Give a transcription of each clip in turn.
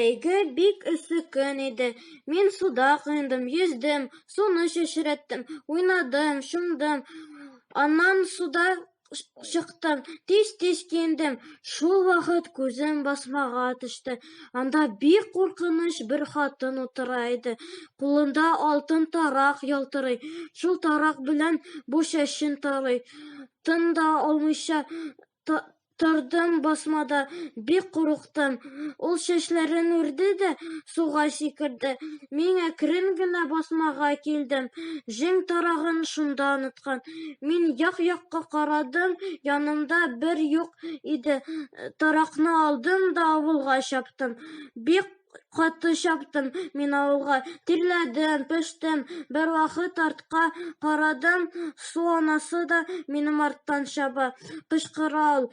Җәйге бик эссе көн иде. Мин суда коендым, йөздем, суны чәчрәттем, уйнадым, чумдым. Аннан судан чыктым, тиз-тиз киендем. Шулвакыт күзем басмага төште. Анда бик куркыныч бер хатын утыра иде. Кулында алтын тарак ялтырый. Шул тарак белән бу чәчен тарый. Тын да алмыйча тордым басмада, бик курыктым. Ул чәчләрен үрде дә суга сикерде. Мин әкрен генә басмага килдем. Җең тарагын шунда оныткан. Мин як-якка карадым, янымда бер юк иде. Таракны алдым да авылга чаптым. Бик каты чаптым мин авылга. Тирләдем, пештем. Бервакыт артка карадым, Су анасы да минем арттан чаба. Кычкыра ул: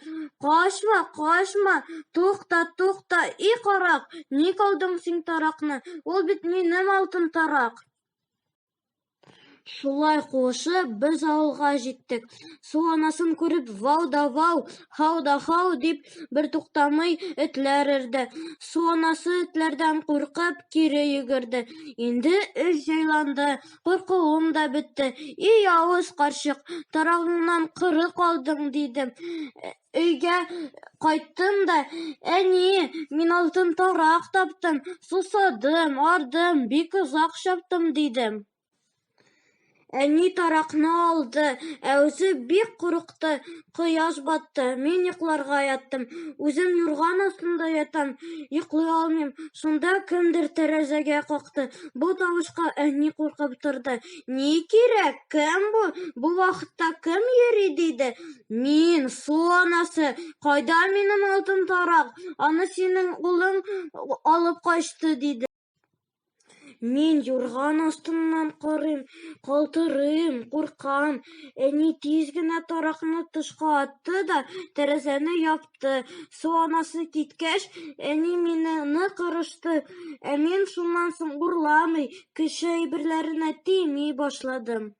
"Качма, качма, тукта, тукта, и карак, ник алдың син таракны, ул бит минем алтын тарак!" Шулай куышып, без авылга җиттек. Су анасын күреп, вау да вау, һау да һау дип, бертуктамый этләр өрде. Су анасы этләрдән куркып, кире йөгерде. Инде эш җайланды, куркуым да бетте. И явыз карчык, тарагыңнан коры калдың, дидем. Өйгә кайттым да, әни, мин алтын тарак таптым, сусадым, ардым, бик озак чаптым, дидем. Әни таракны алды, ә үзе бик курыкты. Кояш батты, мин йокларга яттым. Үзем юрган астында ятам, йоклый алмыйм. Шунда кемдер тәрәзәгә какты. Бу тавышка әни куркып торды. Ни кирәк, кем бу, бу вакытта кем йөри, диде. Мин, Су анасы, кайда минем алтын тарак, аны синең улың алып качты, дидем. Мин юрган астыннан карыйм, калтырыйм, куркам. Әни тиз генә таракны тышка атты да тәрәзәне япты. Су анасы киткәч, әни мине нык орышты. Ә мин шуннан соң урламый, кеше әйберләренә тими башладым.